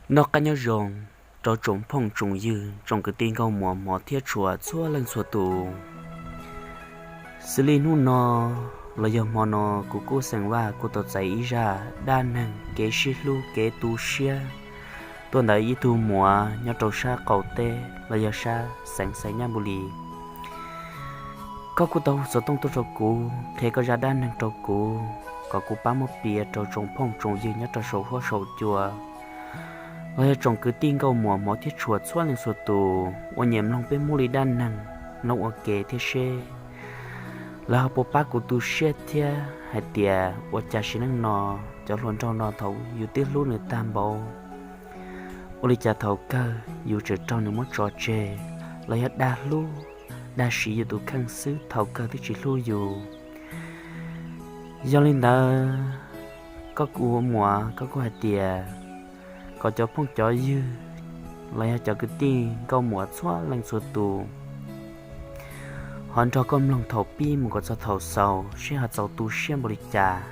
Noj qab nyob zoo rau tsoom phooj tsoom ywg, tsoom kwv tij nkauj muam hmov thiab tshua txhua leej txhua tus. Xws li hnub no los yog hmo no, kuv Kub Xeem Vaj kuj tau txais ib zaj dab neeg kev sib hlub kev tu siab tuaj ntawm ib tug muam nyob rau sab qaum teb los yog sab xeev Xais Nyab Npu Lis. Koj kuj tau hu xov tooj tuaj rau kuv qhia koj zaj dab neeg rau kuv, kom kuv pab muab piav rau tsoom phooj tsoom ywg nyob rau saum huab saum cua los yog tsoom kwv tij nkauj muam hmov thiab tshua txhua leej txhua tus uas nyiam mloog peb Hmoob li dab neeg, mloog ua ke thiab seb lawv ho puas pab kuv tu siab thiab hais tias ua cas sim neej no cov hluas nraug no thaum yus twb hlub nws tag npaum, ua li cas thaum kawg yus tseem raug nws muab tso tseg, los yog dag hlub dag siv yus tus kheej xwb, thaum kawg twb tsis hlub yus. Yog li ntawd, koj kuj ua muam koj kuj hais tias kom cov phooj cov ywg los yog cov kwv tij nkauj muam txhua leej txhua tus ho nrog koj mloog thaum pib mus kom txog thaum xaus seb ho txaus tu siab npaum li cas.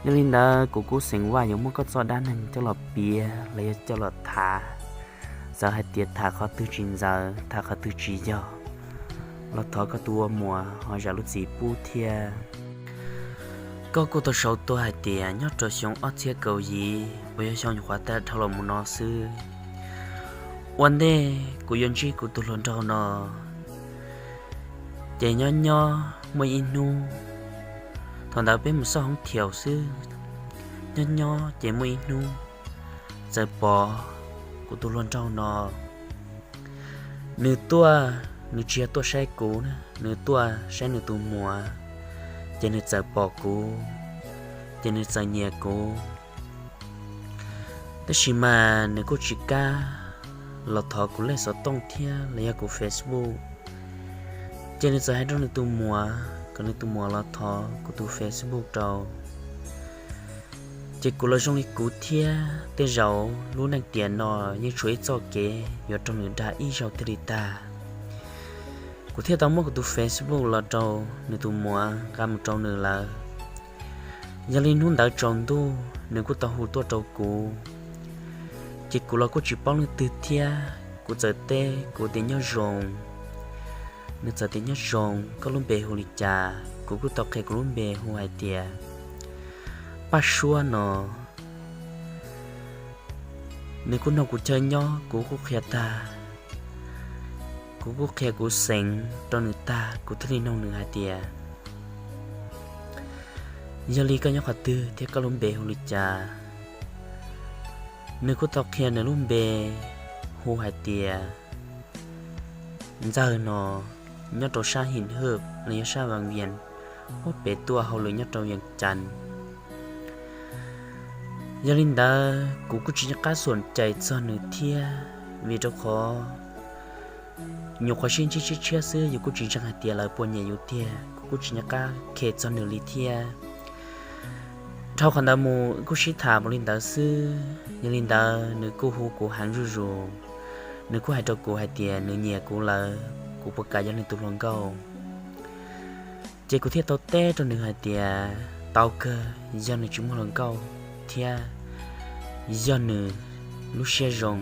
Yog li ntawd kuv Kub Xeem Vaj yuav muab koj txoj dab neeg coj los piav los yog coj los tham. Txawm hais tias tham qhov twg tsis ntxaws, tham qhov twg tsis yog, los thov koj tus ua muam ho zam lub txim pub thiab. Koj kuj tau sau tuaj hais tias nyob rau xyoo ob txhiab kaum yim uas yog xyoo nyuam qhuav tag dhau los mus no xwb, ua ntej kuv yuav ntsib kuv tus hluas nraug no, ces nyob nyob muaj ib hnub, thaum ntawd peb mus xauj hoob thiaus xwb, nyob nyob ces muaj ib hnub txawm pom kuv tus hluas nraug no, nws tuaj, nws tsis yog tuaj saib kuv, nws tuaj saib nws tus muam, ces nws txawm pom kuv, ces nws txawm nyiam kuv. Tab sis mas nws kuj tsis kam los thov kuv lej xov tooj thiab los yog kuv Facebook. Ces nws txawm hais rau nws tus muam kom nws tus muam los thov kuv tus Facebook rau. Ces kuv los zoo li kuv thiab, tej zaum lub neej tiam no yeej tshuav ib txoj kev yuav raug nws dag ib zaug thiaj li tag. Kuv thiaj tau muab kuv tus Facebook los rau nws tus muam nqa mus rau nws lawm. Yog li hnub ntawd tsaus ntuj nws kuj tau hu tuaj rau kuv, ces kuv los kuj tsis paub leej twg thiab, kuv txawm teb kuv tias nyob zoo, nws txawm tias nyob zoo, koj lub npe hu li cas? Kuv kuj tau qhia kuv lub npe hu hais tias Paj Suab no. Nws kuj nrog kuv chaw nyob, kuv kuj qhia tag, kuv kuj qhia kuv xeev rau nws tag, kuv thiaj li nug nws hais tias, yog li koj nyob qhov twg thiab koj lub npe hu li cas? Nws kuj tau qhia nws lub npe hu hais tias Ntxawg no, nyob rau sab Him Hwj los yog sab Vaj Vias, puag pem tuaj hauj lwm nyob rau Vias Cas. Yog li ntawd kuv kuj tsis nco qab xom cais txog nws thiab, vim rau qhov nyuam qhuav sib ntsib tshiab tshiab xwb, yus kuj tsis ntseeg hais tias lawv puas nyiam yus tiag, kuv kuj tsis nco qab khe txog nws li thiab. Dhau qhov ntawd mus kuj sib tham mus li ntawd xwb. Yog li ntawd nws kuj hu kuv heev zuj zus, nws kuj hais rau kuv hais tias nws nyiam kuv lawm, kuv puas kam yog nws tus hluas nkauj. Ces kuv thiaj tau teb rau nws hais tias tau kawg, yog nws tsis muaj hluas nkauj thiab yog nws lub siab zoo.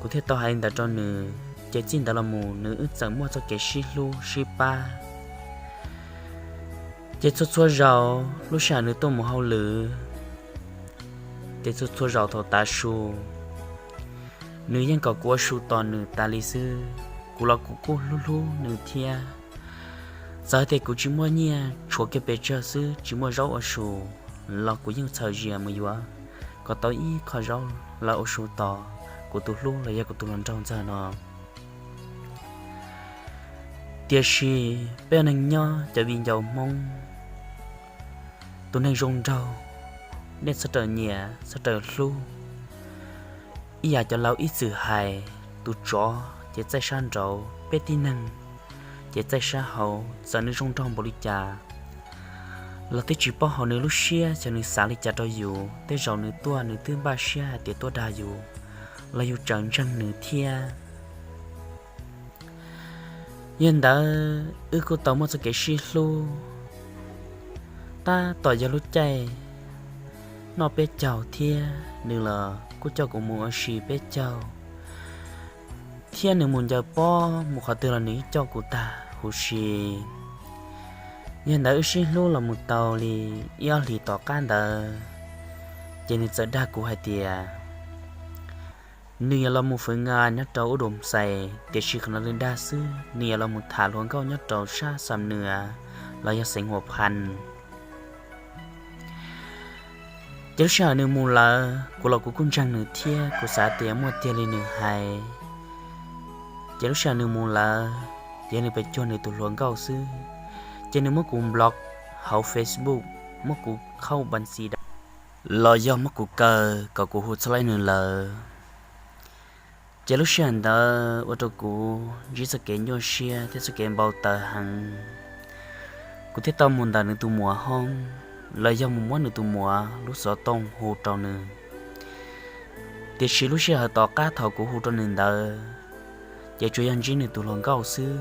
Kuv thiaj tau hais li ntawd rau nws, ces txij ntawd los mus nws wb txawm muaj txoj kev sib hlub sib pab. Ces txhua txhua zaus lub sij hawm nws tuaj mus hauj lwm, ces txhua txhua zaus thaum tav su, nws yeej kom kuv ua su tos nws tas li xwb. Kuv los kuv kuj hlub hlub nws thiab. Txawm tias kuv tsis muaj nyiaj, tshuav kiag pes tsawg xwb, tsis muaj zaub ua su, los kuv yeej txhawm zias mus yuav kom tau ib qho zaub los ua su tos kuv tus hlub los yog kuv tus hluas nraug Ntxawg no. Tiam sis peb ua neeg nyob cov viv ncaus Hmoob, tus neeg zoo nraug nej txhob rawm nyiam txhob rawm hlub. Ib yam cov laus ib txwm hais, tus tsov ces txaij sab nraud, peb tib neeg ces txaij sab hauv. Txawm nws zoo nraug npaum li cas los twb tsis paub hauv nws lub siab xyov nws xav li cas rau yus. Tej zaum nws tuaj nws twb npaj siab hais tias tuaj dag yus, los yus tseem ntseeg nws thiab. Yog li ntawd wb kuj tau muaj txoj kev sib hlub tab tom yog lub caij noj peb caug thiab nws los kuj coj kuv mus ua si peb caug, thiab nws mus ncaws pob mus qhov twg los nws yeej coj kuv tag huv si. Yog ntawd wb sib hlub los mus tau li ib ob hlis tom qab ntawd, ces nws txawm dag kuv hais tias nws yuav los mus fwv nyob rau ub dum xais, tiam sis qhov no li dag xwb, nws yuav los mus tham hluas nkauj nyob rau sab Xam Nuas los yog xeev Huas Phas. Ces lub sij hawm nws mus lawm, kuv los kuv kuj ntseeg nws thiab kuv xav tias muaj tiag li nws hais. Ces lub sij hawm nws mus lawm, ces yog nws pes cuag nws tus hluas nkauj xwb, ces nws muab kuv block hauv Facebook, muab kuv khauj npas ntxis da, los yog muab kuv kaw kom kuv hu txhob laib nws lawm. Ces lub sij hawm ntawd ua rau kuv ntsib txoj kev nyuaj siab thiab txoj kev npau taws heev. Kuv thiaj tau mus ntawm nws tus muam hoob, los yog mus muab nws tus muam lub xov tooj hu rau nws. Tiam sis lub sij hawm tom qab thaum kuv hu rau nws ntawd, ces tsuas yog ntsib nws tus hluas nkauj xwb.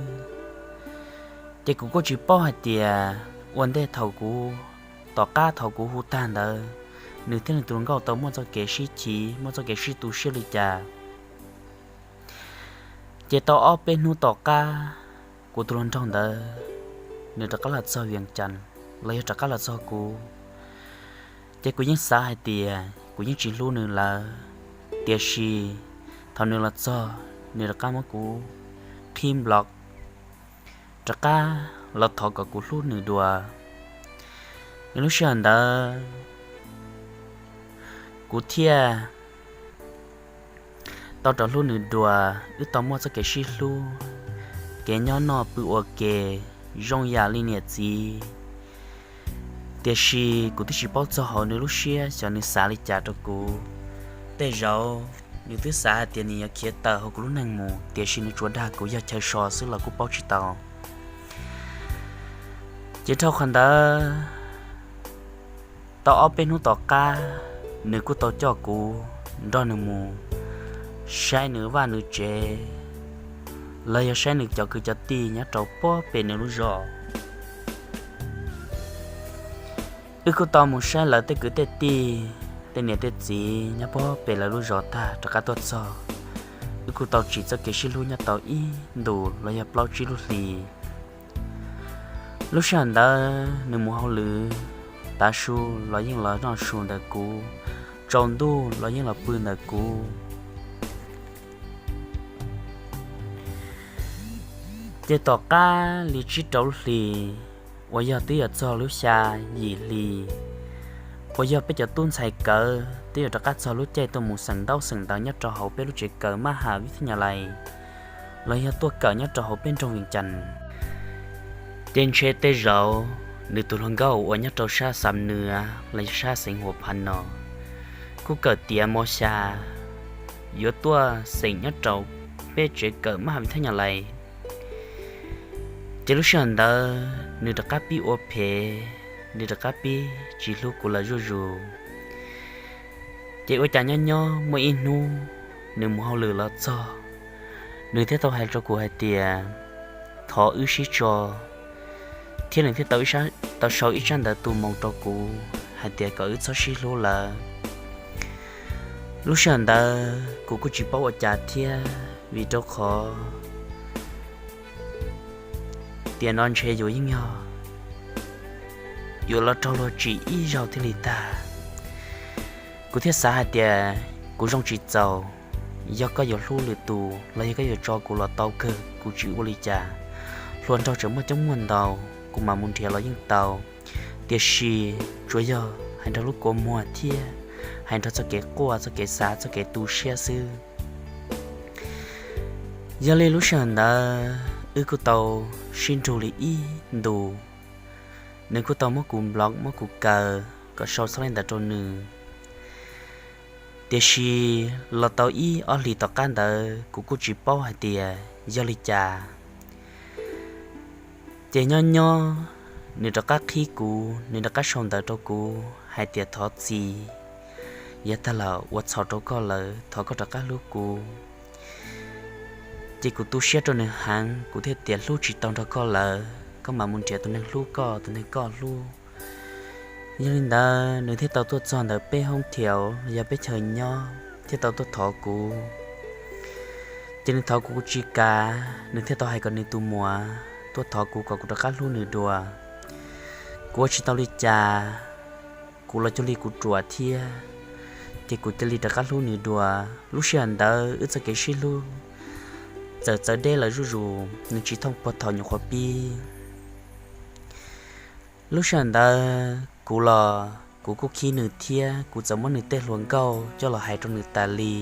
Ces kuv kuj tsis paub hais tias ua ntej thaum kuv, tom qab thaum kuv hu tag ntawd, nws thiab nws tus hluas nkauj tau muaj txoj kev sib chiv, muaj txoj kev sib tu siab li cas. Ces tau ob peb hnub tom qab, kuv tus hluas nraug ntawd nws rov qab los txog Vias Cas, los yog rov qab los txog kuv. Ces kuv yeej xav hais tias kuv yeej tsis hlub nws lawm, tiam sis thaum nws los txog, nws rov qab muab kuv qhib nplo, rov qab los thov kom kuv hlub nws dua. Lub sij hawm ntawd kuv thiaj tau rov hlub nws dua, wb tau muaj txoj kev sib hlub, kev nyob noj pw ua ke zoo yam li niam txiv. Tiam sis kuv twb tsis paub txog hauv nws lub siab xyov nws xav li cas rau kuv. Tej zaum nws twb xav hais tias nws yuav khiav tawm hauv kuv lub neej mus, tiam sis nws tsuas dag kuv yog chaw so xwb los kuj paub tsis tau. Ces dhau qhov ntawd, tau ob peb hnub tom qab, nws kuj tau coj kuv nrog nws mus saib nws vaj nws tsev, los yog saib nws cov kwv cov tij nyob rau puag pem nws lub zos. Wb kuj tau mus saib lawv tej kwv tej tij, tej niam tej txiv nyob puag pem lawv lub zos tag rov qab tuaj txog. Wb kuj tau tsim txoj kev sib hlub nyob tau ib ntus los yog plaub tsib lub hlis. Lub sij hawm ntawd nws mus hauj lwm, tav su los yeej los noj su ntawm kuv, tsaus ntuj los yeej los pw ntawm kuv. Ces tom qab li tsib rau lub hlis, uas yog twb yuav txog lub xya yim hli, uas yog peb cov tub ntxhais kawm twb yuav rov qab txog lub caij tuaj mus xeem ntaub xeem ntawv nyob rau hauv peb lub tsev kawm mab has vib thab nyas lais, los yog tuaj kawm nyob rau hauv peb nroog Vias Cas. Ces ntshe tej zaum nws tus hluas nkauj uas nyob rau sab Xam Nuas los yog sab xeev Huas Phas no kuj kawm tiav mos xya yuav tuaj xeem nyob rau peb tsev kawm mab has vib thab nyas lais. Ces lub sij hawm ntawd nws rov qab pib ua phem, nws rov qab pib tsis hlub kuv lawm zuj zus. Ces ua cas nyob nyob muaj ib hnub nws mus hauj lwm los txog, nws thiaj tau hais rau kuv hais tias thov wb sib tso, thiab nws thiaj tau sau ib tsab ntawv tu moo rau kuv hais tias kom wb txhob sib hlub lawm. Lub sij hawm ntawd kuv kuj tsis paub ua cas thiab, vim rau qhov tiam no ntshe yus yeej yog yuav los raug luag tsim ib zaug thiaj li tag. Kuv thiaj xav hais tias kuv zoo tsis txaus, yog koj yuav hlub lwm tus los yog koj yuav tso kuv los tau kawg, kuv tsis ua li cas. Hluas nraug tseem muaj coob muaj ntau, kuv mam mus nrhiav los yeej tau, tiam sis tsuas yog hais nrog lub kua muag thiab hais nrog txoj kev quaj, txoj kev xav, txoj kev tu siab xwb. Yog li lub sij hawm ntawd wb kuj tau sib nrug li ib ntus, nws kuj tau muab kuv block, muab kuv kaw kom sau txhob leej ntawv rau nws. Tiam sis los tau ib ob hlis tom qab ntawd kuv kuj tsis paub hais tias yog li cas, ces nyob nyob nws rov qab qhib kuv, nws rov qab sau ntawv rau kuv hais tias thov txim, yav tag los ua txhaum rau koj lawm, thov koj rov qab hlub kuv. Ces kuv tu siab rau nws heev, kuv thiaj tias hlub tsis tau nrog koj lawm, koj mam mus nrhiav tus neeg hlub koj, tus neeg koj hlub. Yog li ntawd nws thiaj tau tuaj txog ntawm peb hoob thiaus los yog peb chaw nyob thiaj tau tuaj thov kuv. Ces nws thov kuv kuv tsis kam, nws thiaj tau hais kom nws tus muam tuaj thov kuv kom kuv rov qab hlub nws dua. Kuv ua tsis tau li cas, kuv los cuag li kuv ruam thiab, ces kuv cia li rov qab hlub nws dua. Lub sij hawm ntawd wb txoj kev sib hlub txawm txawv deb lawm zuj zus, nws tsis thooj puag thaum nyuam qhuav pib. Lub sij hawm ntawd kuv los kuv kuj khib nws thiab kuv txawm muab nws tej hluas nkauj coj los hais rau nws tas li.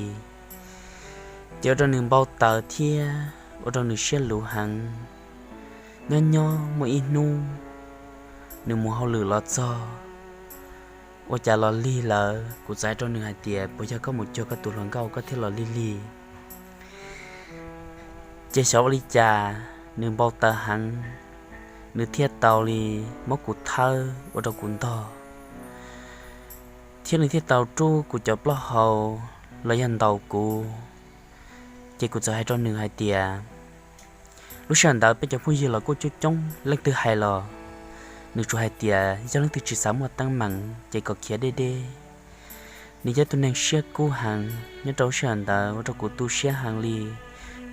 Ces ua rau nws npau taws thiab ua rau nws siab luv heev. Nyob nyob muaj ib hnub nws mus hauj lwm los txog, ua cas los lig lawm kuv txawm hais rau nws hais tias, puas yog koj mus cuag koj tus hluas nkauj koj thiaj los lig lig? Ces xyov ua li cas nws npau taws heev, nws thiaj tau li muab kuv thawb ua rau kuv ntog, thiab nws thiaj tau rub kuv cov plaub hau los yog ntaus kuv. Ces kuv txawm hais rau nws hais tias, lub sij hawm ntawd peb cov phooj ywg los kuj coob coob, leej twg hais los nws tsuas hais tias yog leej twg tsis xav muaj teeb meem ces kom khiav deb deb. Nws yog ib tug neeg siab kub heev, nyob rau lub sij hawm ntawd ua rau kuv tu siab heev li.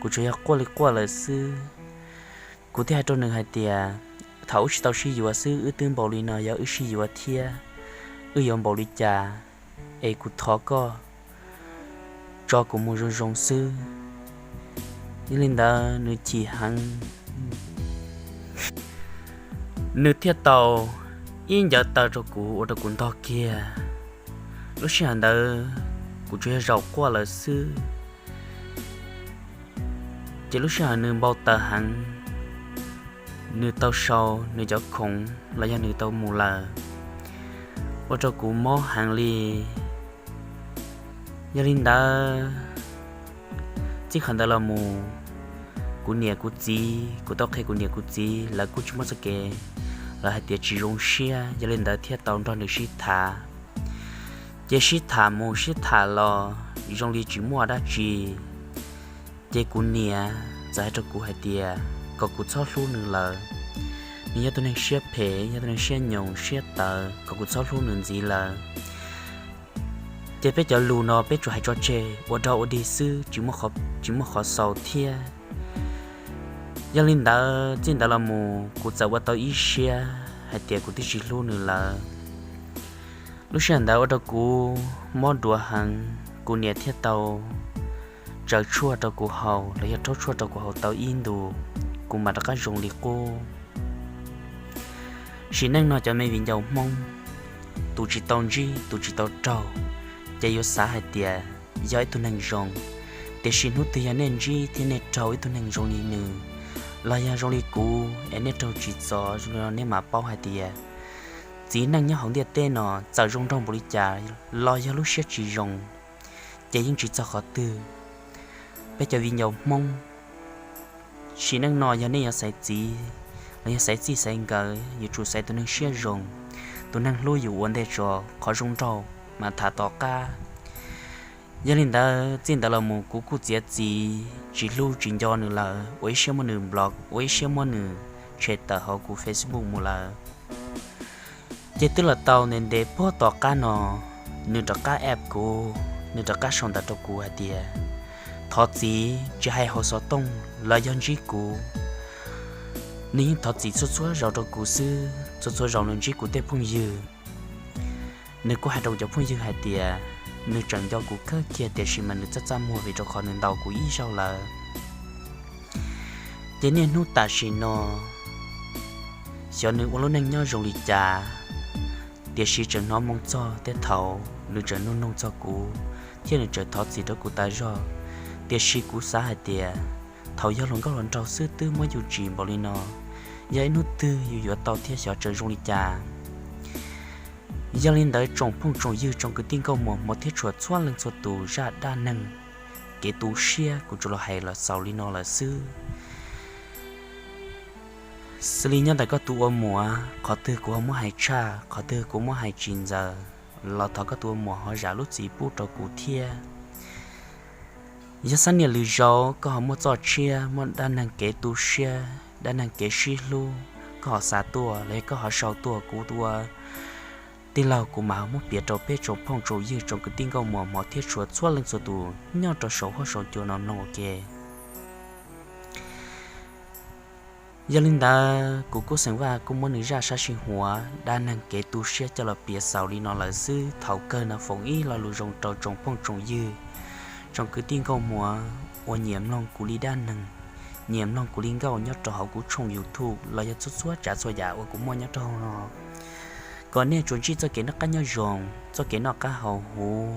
Kuv tsuas yog quaj li quaj lawm xwb. Kuv thiaj hais rau nws hais tias, thaum wb tsis tau sib yuav xwb wb twb npaum li no, yog wb sib yuav thiab wb yuav npaum li cas, es kuv thov koj tso kuv mus zoo zoo xwb. Yog li ntawd nws chim heev, nws thiaj tau ib ncaws taw rau kuv ua rau kuv ntog kiag. Lub sij hawm ntawd kuv tsuas yog zaum quaj lawm xwb. Ces lub sij hawm nws npau taws heev, nws tau sau nws cov khoom los yog nws tau mus lawm, ua rau kuv mob heev li. Yog li ntawd, txij qhov ntawd los mus, kuv niam kuv txiv, kuv tau qhia kuv niam kuv txiv, lawv kuj tsis muaj txoj kev, lawv hais tias tsis zoo siab, yog li ntawd thiaj tau nrog nws sib tham. Ces sib tham mus sib tham los zoo li tsis muaj dab tsi. Ces kuv niam txawm hais rau kuv hais tias kom kuv txhob hlub nws lawm, nws yog tus neeg siab phem, yog tus neeg siab nyoos siab tawv, kom kuv txhob hlub nws ntxiv lawm. Ces peb cov lus no peb tsuas hais tso tseg ua dog ua dig xwb, tsis muaj qhov xaus thiab. Yog li ntawd txij ntawd los mus kuv txawm ua tau ib siab hais tias kuv twb tsis hlub nws lawm. Lub sij hawm ntawd ua rau kuv mob duav heev, kuv niam thiaj tau tsaws tshuaj rau kuv haus los yog rhaub tshuaj rau kuv haus tau ib ntus, kuv mam rov qab zoo li qub. Sim neej no cov me viv ncaus Hmoob, tus tsis tau ntsib tus tsis tau raug, ces yuav xav hais tias yog ib tug neeg zoo. Tiam sis hnub twg yog nej ntsib thiab nej raug ib tug neeg zoo li nws, los yog zoo li kuv es nej raug tsim txom zoo li no, nej mam paub hais tias txiv neej nyob hauv ntiaj teb no txawm zoo nraug npaum li cas los yog lub siab tsis zoo, ces yeej tsis txog qhov twg. Peb cov viv ncaus Hmoob, sim neej no yog nej yuav xaiv txiv los yog xaiv txij xaiv nkawm, yuav tsum xaiv tus neeg siab zoo, tus neeg hlub yus ua ntej tso, qhov zoo nraug mas tham tom qab. Yog li ntawd txij ntawd los mus kuv kuj txiav txim tsis hlub tsis nco nws lawm, ua ib siab muab nws block, ua ib siab muab nws tshem tawm hauv kuv Facebook mus lawm. Ces twb los tau ntev ntev puag tom qab no, nws rov qab add kuv, nws rov qab sau ntawv rau kuv hais tias thov txim, tsis hais hauv xov tooj los yog ntsib kuv, nws yeej thov txim txhua txhua zaus rau kuv xwb. Txhua txhua zaus nws ntsib kuv tej phooj ywg, nws kuj hais rau kuv cov phooj ywg hais tias nws tseem nco kuv kawg kiag, tiam sis mas nws txaj txaj muag vim rau qhov nws ntaus kuv ib zaug lawm. Ces niaj hnub tam sim no, xyov nws ua lub neej nyob zoo li cas, tiam sis tseem hnov moo txog tej thaum nws tseem nug noog txog kuv thiab nws tseem thov txim rau kuv tas zog. Tiam sis kuv xav hais tias thaum yog hluas nkauj hluas nraug xwb twb muab yus tsim npaum li no, yog ib hnub twg yus yuav tau thiab xyov tseem zoo li cas. Yog li ntawd tsoom phooj tsoom ywg tsoom kwv tij nkauj muam hmov thiab tshua txhua leej txhua tus, zaj dab neeg kev tu siab kuv tsuas los hais los xaus li no lawm xwb. Xws li nyob ntawm koj tus ua muam, qhov twg kuv ho muab hais tshaj, qhov twg kuv muab hais tsis ntxaws, los thov koj tus ua muam ho zam lub txim pub rau kuv thiab. Yog xab niam lwm zaus koj ho muaj txoj tshiab muaj dab neeg kev tu siab, dab neeg kev sib hlub, koj ho xa tuaj los yog koj ho sau tuaj kuv ua Tij laug, kuv mam ho muab piav rau peb tsoom phooj tsoom ywg tsoom kwv tij nkauj muam hmov thiab tshua txhua leej txhua tus nyob rau saum huab saum cua no mloog ua ke. Yog li ntawd kuv Kub Xeem Vaj kuj muab nws zaj sab sij huav dab neeg kev tu siab coj los piav xaus li no lawm xwb. Thaum kawg no foom ib lo lus zoo rau tsoom phooj tsoom ywg tsoom kwv tij nkauj muam uas nyiam mloog kuv li dab neeg, nyiam mloog kuv li nkauj nyob rau hauv kuv tshooj YouTube los yog txhua txhua tsav txhua yam uas kuv muaj nyob rau hauv no, kom nej tsuas ntsib txoj kev noj qab nyob zoo, txoj kev noj qab haus huv,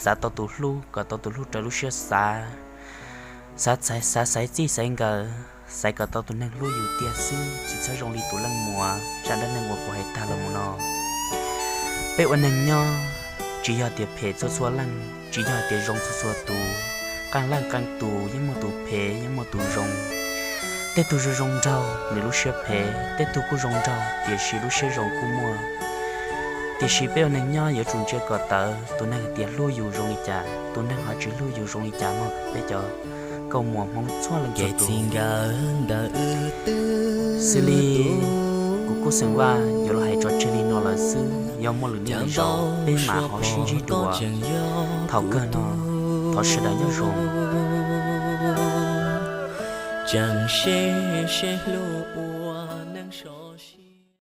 xav tau tus hlub kom tau tus hlub raws lub siab xav, xav xaiv txij xaiv nkawm, xaiv kom tau tus neeg hlub yus tiag xwb, tsis txhob zoo li tus leej muam zaj dab neeg uas kuv hais tag los mus no. Peb ua neeg nyob tsis yog tias phem txhua txhua leej, tsis yog tias zoo txhua txhua tus. Qee leej qee tus yeej muaj tus phem yeej muaj tus zoo. Tej tug zoo zoo nraug nws lub siab phem, tej tug kuj zoo nraug tiam sis lub siab zoo kuj muaj. Tiam sis peb ua neeg nyob yuav tsum ntsia kom tawv tus neeg hais tias hlub yus zoo li cas, tus neeg ho tsis hlub yus zoo li cas mog peb cov nkauj muam Hmoob txhua leej txhua tus. Xws li kuv Kub Xeem Vaj yuav los hais tso tseg li no lawm xwb, yog muaj lwm niaj lwm zaus peb mam ho sib ntsib dua. Thaum kawg no thov sawv daws nyob zoo. Tseem seb seb hlub